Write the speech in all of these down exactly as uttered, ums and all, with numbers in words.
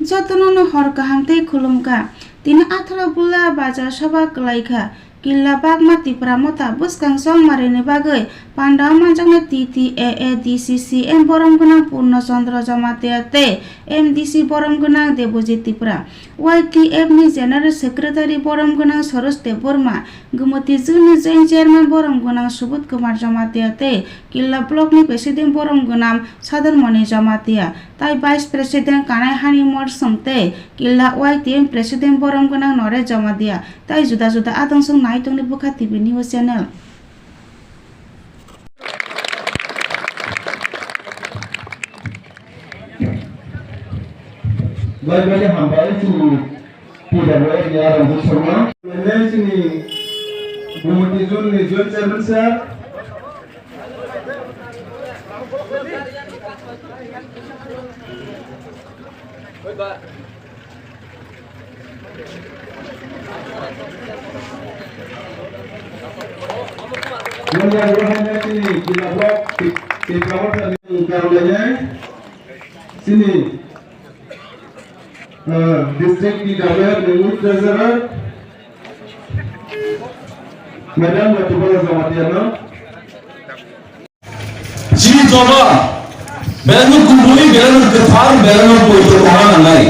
Jotono no hor kaham tei khulumkha. Tini atharo bula bajar soba kwlaikha. Killa Bagma Tipra Motha bwskang chongmarini bagwi pandao manjaknai T T A A D C C M borom gwnang Purno Chandra Jamatia tei M D C borom gwnang Debojit Tipra, Y T F ni General Secretary borom gwnang Saroj Debbarma, Gumoti Juni Joint Chairman borom gwnang Subodh Kumar Jamatia tei Killa Block ni President borom gwnang Sadan Moni Jamatia, tai Vice President Kanai Hani Morsong tei Killa Y T M President borom gwnang Noresh Jamatia, tai juda juda adong song nai tongni Bukha T V News Channel. Bai bai hambai chini P W F ni Arang Sharma. Nai chini Gumoti Zone ni Joint Chairman sir. Nungya rohingya chini Killa Block Tipra Motha ni karlainai chini, ah, district T W F ni treasurer Madam Latipala Jamatia no. Chini joba, belai no kubui, belai no kwthar, belai no poito tongna nangnai.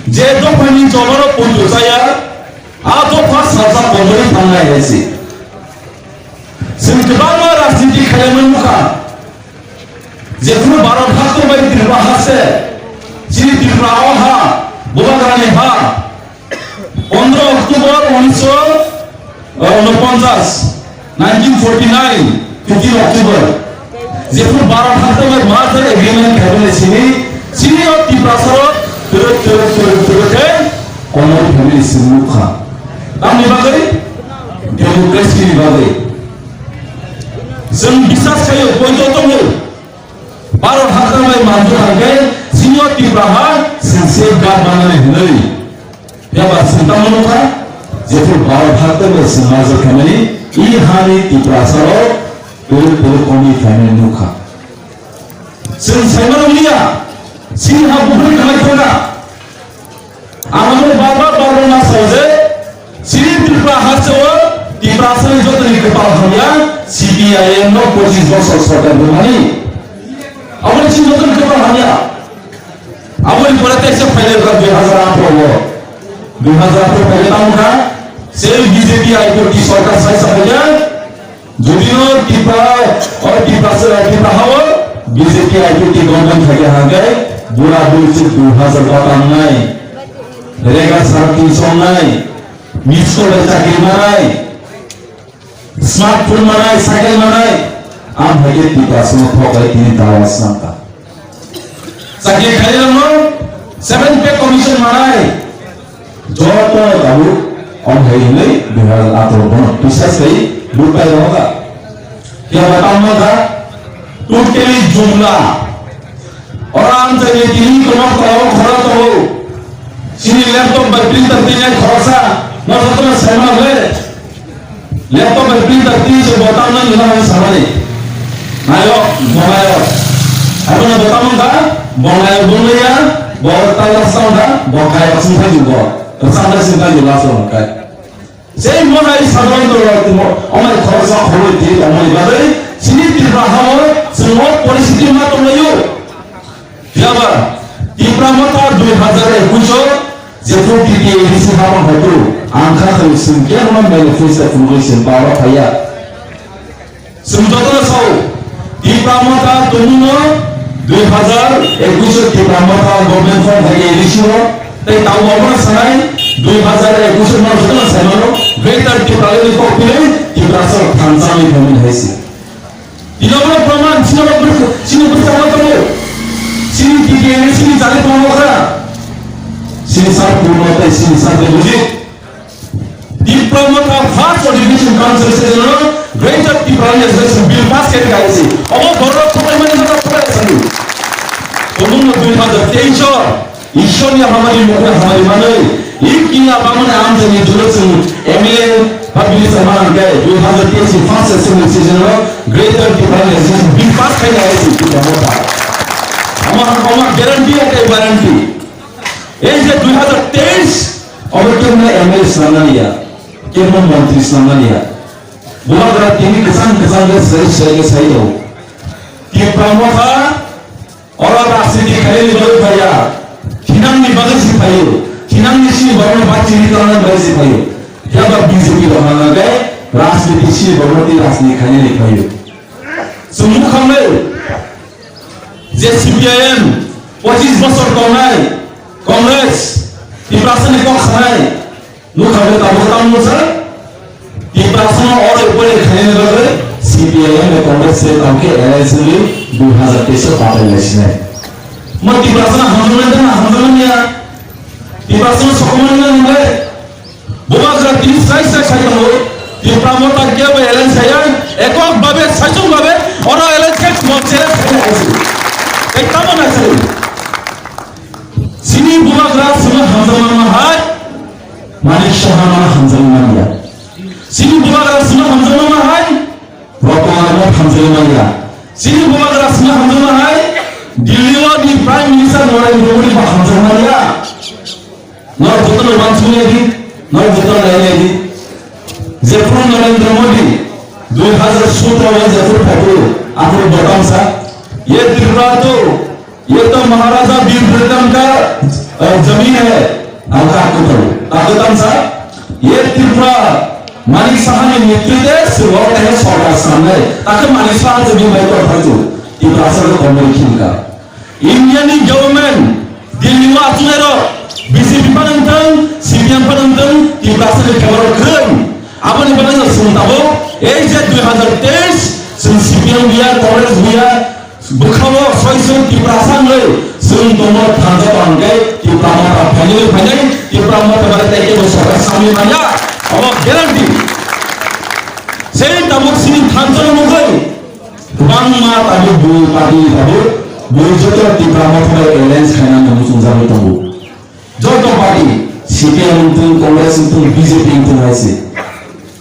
Je dophani joba no poito chaya, a dopha salsa bondori thangnai hai se. Chwng kwbangma rajniti khaimani nukha. Jephuru Bharat haktor bai Tripura ha se, chini Tripura o ha, Bubagrani ha, pondro October unisho unoponchas, nineteen forty nine, fifteen October, jephuru Bharat haktor bai merger agreement khaimani simi, chini o Tiprasa rok twrwk twrwk twrwk twrwk khe komor family simi nukha. Tamni bagwi? Democracy ni bagwi. Chwng biswas khaio, poito tongo. Bharat haktor bai manjak hwnkhe chini o Tipra ha chwng safeguard manani hwnwi. Phiya ba chwng tamo nukha, jephru Bharat haktor bai chwng manjak khaimani, i hani Tiprasa rok twrwk twrwk komwi khaimani nukha. Chwng saimano liya, chini ha buphang khlai thangkha. Ang abo barbar barbar ma sao je, chini Tripura hasteo Tiprasani jotoni kwpal hamya, C P I M no pochis bosor sorkar rwmani. Aboni chini jotoni kwpal hamya. Aboni pore teisa phailai kha dui hazar atharo o. Dui hazar atharo phailai tamo kha, sei B J P I P F T sorkar saisa phaikha, Jodi no Tipra, o Tipra se, Tipra ha o B J P I P F T government thangkhe hwnkhe bura buri se dui hazar batam nai, rega sara tinsho nai, miss call bai chakri manai, smartphone manai, cycle manai, am hwnkhe Tipra se no thok bai tini dawa sangkha. Chakri khairokno seven pay commission manai. Joto tabuk om hai hwnwi dui hazar atharo bono bisas khai buk pai rohorkha. Phiya ba tamo kha totally jumla. Oro amchaini tini kwbang tola o khorok tongo. Chini laptop bai printer tinai khoroksa no jotono saimano le. Laptop bai printer tin se bo tamna nila hai samani. Nayo, bonayo. Abono bo tamna da, bonayo bunliya, bo tala samda, bo kayo singkha jugo. Samda singkha jugo asal kai. Sei monai sabaran to rok mo, omai khoroksa khoroi ti omai badai, sini Tripura hamo, simo porisiti ma tonglayo. Phiya ba, Tipra Motha dui hazar ekush o jephru T T A D C hapang haitu, ang kha khali sing khe rwma manifesto phunugwi sing power o phaiya. Sing jotono sao, Tipra Motha tumung o dui hazar ekush o Tipra Motha government form hai A D C o, tei tamo abono sanai dui hazar ekush o no jotono saimano, Greater Tipraland ni kok pilai Tiprasa thansa ni phaimani hai se. Tini obo proman, chini obo bwrwk, chini bwrwk tamo tamo. Chini D D A ni chini jali tamo kha. Chini sir Purno tei chini sir Debojit. Tipra Motha first education council session o Greater Tipraland Association bill pass khe kha isi. Obo borok khwlaimani motha khwlai sani. Tongmung no dui hazar teis o. Ishwar ni hamari mukha hamari manwi, i kila bamani amchani juro chwng M L A public sama hwnkhe dui hazar teis ni first assembly session o Greater Tipraland Association bill pass khaina hai se Tipra Motha. Ama, ama guarantee ate guarantee. Ei je dui hazar teis, obo kebno M L A swnamnani ya, kebno montri swnamnani ya. Bubagra tini kwchang kwchang khe sai sai khe sai tongo. Tipra Motha oro rajniti khainani bagwi phaiya, thinangni bagwi se phaio, thinangni sini borokno bachini tongna bagwi se phaio. Phiya ba B J P rok hwnna khe rajniti sini borokno tei rajniti khainani phaio. Chwng mukhangnai je C P I M pochis bosor tongnai Congress, Tiprasani kok sanai, nukha khe tabuk tamo sa, Tiprasano oro ipore khainani bagwi C P I M bai Congress se tongkhe alliance wngwi dui hazar teis o patai laisinai. Mo Tiprasano hamjaknai tamo hamjakmani ya, Tiprasano sokomani ya nungkhe. Bubagra tini sai sai sai tongo, Tipra Motha kebo alliance saya, ekok babe, saichung babe, oro alliance khe mo challenge khaina aisi. Tei tamo na sai. Sini Bubagra sini hamjakma ma hai, Manik Saha ma hamjakma ya. Sini Bubagra sini hamjakma ma hai, Ratan Tata ma hamjakma ya. Sini Bubagra sini hamjakma hai, Delhi o ni Prime Minister Narendra Modi ma hamjakma ya. Norok jotono uansuknai di, norok jotono nainai di. Jephuru Narendra Modi dui hazar sotro o jephuru phaiphuru, aphuru bo tamsa, "Ye Tripura to, ye to Maharaja Bir Bikram ka, eh, zameen hai." Ang ka kutu, ta ko tamsa, "Ye Tripura Manik Saha ni netritve se lok hai sorkar samne." Ta ko Manik Saha se bin bai kor phaitu, Tripura sa ko komori khinka. India ni government, Delhi o achuknairok, B J P phano wngthung, C P M phano wngthung, Tiprasani khebarok kwrwng. Aboni bagwi no chwng tabuk, ei je dui hazar teis, chwng C P M buya, Congress buya, bwkhao soiswng Tiprasa wngwi chwng tongma thansa tongkhe Tipra Motha phainai phainai, Tipra Motha bai tei kebo sorkar samwi manya, obo guarantee. Sei tabuk sini thansa nugwi, Kwbangma tabuk bui party tabuk bui joto Tipra Motha bai alliance khaina muchungjagwi tongo. Joto party, C P M wngthung, Congress wngthung, B J P wngthung hai se.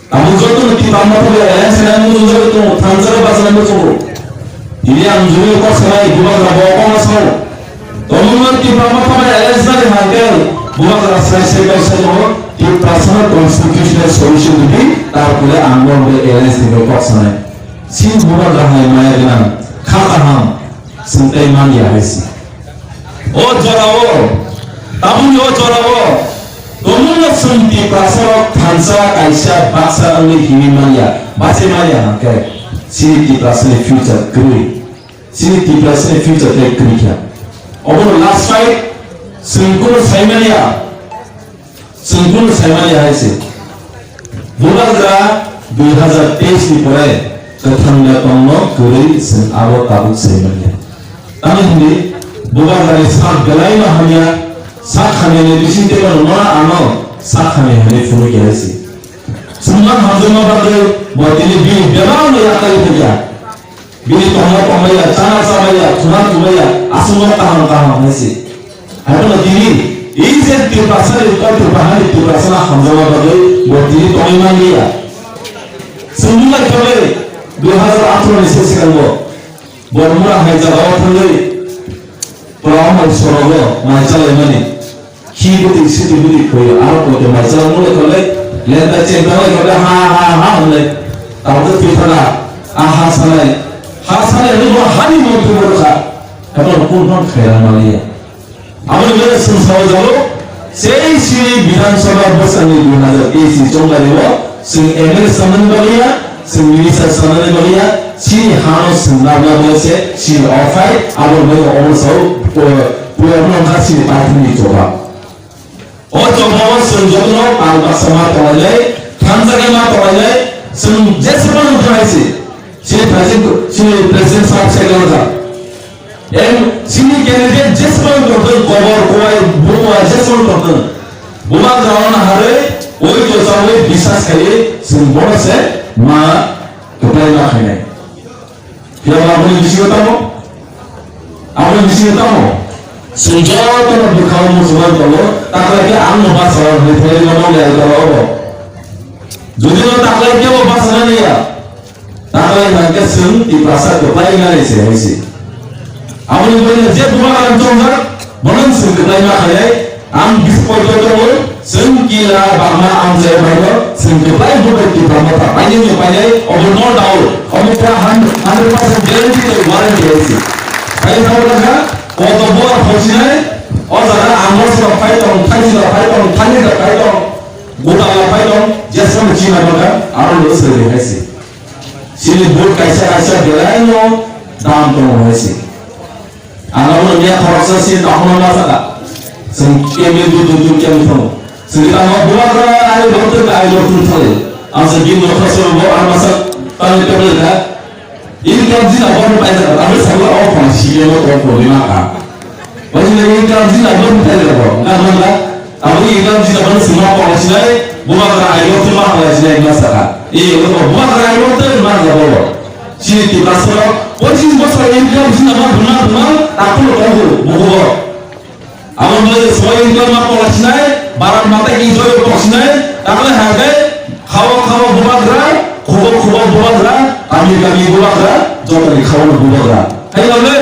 Tabuk joto no Tipra Motha bai alliance khaina muchungjagwi tongo, thansa bai bachana muchungo. Tini ang juri kok sanai, Bubagra bo kok no sao. Tomungno Tipra Motha bai alliance nani hangke, Bubagra sai sai bai sai tongo, Tiprasano constitutional solution rwdi, tarpore ang bo bai alliance ni kok sanai. Chini Bubagra hai maya gwnang, kha kaham, chwng tei man ya hai se. O jorao, tabukni o jorao, tomungno chwng Tiprasarok thansa kaisa baksa wngwi himwi man ya, bachai man ya hangke, chini Tiprasani future kwrwi. Chini Tiprasani future tei kwrwi kha. Obono last fight, chwng kunu sai man ya. Chwng kunu saimani hai se. Bubagra dui hazar teis ni pore kwthang da tongno kwrwi chwng abo tabuk saimanya. Tamni hwnwi Bubagra ni sak belai no hamya, sak hamya ni bising tei no mora ano sak hamya hwnwi phunuk ya hai se. Chwng man hamjakma bagwi bo tini bini bebak no yakarwi thangya. Bini tongma tongmaya, chana chamaya, thuna thumaya, aswkno kaham kaham hai se. Haiphano tini, ei je Tiprasa ni, o Tiprahani Tiprasano hamjakma bagwi bo tini tongwi manliya. Chwng nung naikha bai, dui hazar atharo ni se swkango, bo mura hai jagao thangwi, Pura o mai sorogo mai chalaimani. Khi bwtwi siti bwtwi khoyo, aro koito mai chalangmani kholai, lenda chengtanglai kholai, ha, ha, ha, hwnlai. Tabukhe thwithana, a ha sanai. Ha sanai hwnwi bo hani montri bo rwkha. Hato kung phang khairang maliya. Aboni bagwi chwng sao jalo, sei sini Bidhan Sabha bwskanni dui hazar teis ni chongmani o, chwng M L A sanani bagwi ya, Chwng minister sanani bagwi ya, chini hano chwng nabla bagwi se, chini ophai, abo bagwi omo sao, pura, pura no wngkha chini party ni choba. O choba o chwng jotono pal baksa ma tonglainai, thansa khe ma tonglainai, chwng jeswkang wngkha hai se, chini president, chini president sahab se wngkha. Em, chini candidate jeswkang tongthung, kobor, kuwai, buma jeswkang tongthung. Buma jawana harwi, oi to chawi bisas khaiwi, chwng bono se ma kwplai ma khainai. Phiya ba aboni bisingo tamo? Aboni bisingo tamo? Chwng jotono bwkhao muchungma tongo, takhla khe ang no basa hwnwi phailai mano le alkaro obo. Jodi no takhla khe bo basa nani ya. Taklai hwnkhe chwng Tiprasa kwplai nani se hai se. Aboni bagwi je Bubagra chongjak, bono chwng kwplai ma khainai, Ang disappoint tongo, chwng kila bangma ang jaya baino, chwng kwplai bo bai Tipra Motha painai ni painai, obo no doubt, obo pura hundred percent guarantee tei warranty hai se. Painai thangwi lakha, koto bo ar hochinai, o jaga ang no sora phai tong, thani sora phai tong, thani sora phai tong, gota la phai tong, jesam china bangkha, aro no sori hai se. Chini vote kaisa kaisa belai no dam tongo hai se. Ang abo nungya khoroksa si takhwna ma saka. Chwng kemi du du du kemi thung. Chwng tamo bubagra ai rok tei ai rok thung thali. Ang sa gim rok khoroksa bo ang masa tani table kha. Income jina bo pai saka. Ang sa bo o khoroksa si yo to ko ni ma ka. Wajin income jina bo pai saka. Nang nang ka. Abo ni income jina bo sima khoroksa sinai. Bubagra ai rok thung ma khoroksa sinai ma saka. I rok bubagra ai rok tei ma ka bo. Chini Tiprasa rok pochis bosor income sina ma buma buma takhuk tongo bugo. Abo wngkha je soi income ma pola sinai, barat mata ki joy tok sinai, takle hake khawa khawa bubagra, khubo khubo bubagra, kami kami bubagra, jotoni khawa bubagra. Hai lale,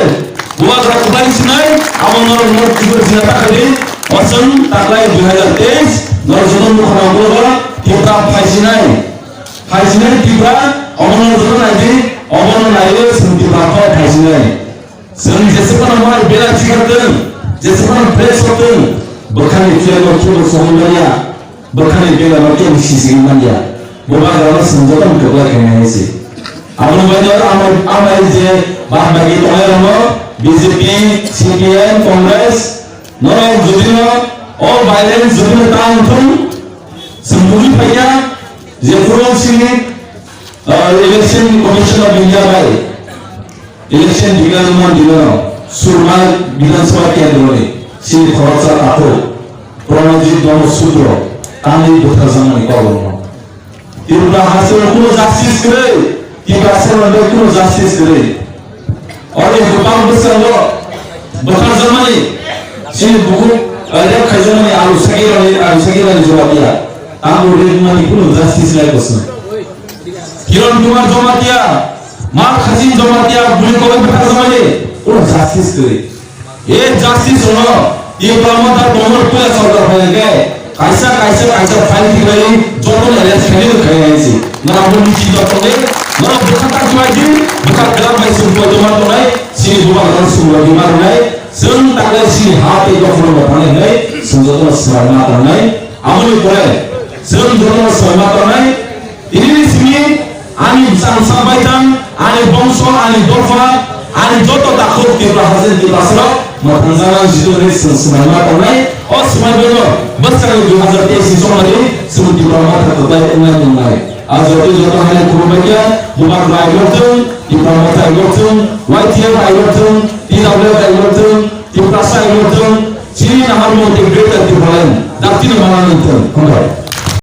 bubagra kutai sinai, abo norok norok kutai sinai takadi, oseng taklai dui hajar teis, norok joto mukha na bubagra, Tipra phai sinai. Phaisinai Tipra, omono joto naidi, omono naiwi chwng Tipra kok phaisinai. Chwng jeswkano mai bela chikhartwng, jeswkano press hotwng, bwkhani phiyano kebo songwi manya, bwkhani belano kebo sisingwi manya. Bubagrano chwng jotono kwplai khainai se. Aboni baino amai, amai je bad bagi tongnai rokno B J P, C P M, Congress, norok jodino o violence jodino ta wngthung, chwng bugwi phaikha, jephuru chini, ah, Election Commission of India bai election declare wngmani dino Surma Bidhan Sabha kendroni chini khoroksa takhuk Pranajit Brahmasutro tamni bwtharjakmani kokrokno. Tripura hasteo kuno justice kwrwi, Tiprasa hasteo kuno justice kwrwi. Oro ni kwbang bwskango bwtharjakmani, chini bukhuk, eh, rape khaijakmani Alu Sagirani, Alu Sagirani Jamatia. Abo rape mani kuno justice lai bwswng. Kiran Kumar Jamatia, Mar Khasin Jamatia, buli kobai bwtharjakmani kuno justice kwrwi. E justice ono, e pramata tomor pula sorkar phaina khe, kaisa, kaisa, kaisa file khibai, joto ni arrest khainai rwkha hai se. Nang abo ni chinta tongo, nang bwkha ta khibai di, bwkha kwrak bai sum poi tongma tongnai, chini bubagrano sum rok di ma rwnai, chwng taklai chini ha tei dophano bo thangnai hinwi, chwng joto swrang ma tongnai. Aboni pore, chwng joto swrang ma tongnai, tini ni simi ani bwsang sak bai tang, ani bongso, ani dopha, ani joto takhuk Tipra haste Tiprasarok mwthangjaknai jitu hwnwi chwng swmai ma tongnai. O swmai bai no bwskang dui hazar teis ni somani chwng Tipra Motha kwplai wngnai wngnai. A joto joto hai khulumbai khe Bubagra ai lokchwng, Tipra Motha ai lokchwng, Y T F ai lokchwng, T W F ai lokchwng, Tiprasa ai lokchwng, chini naharmung tei Greater Tipraland dakti no mana nangthwng. Hambai.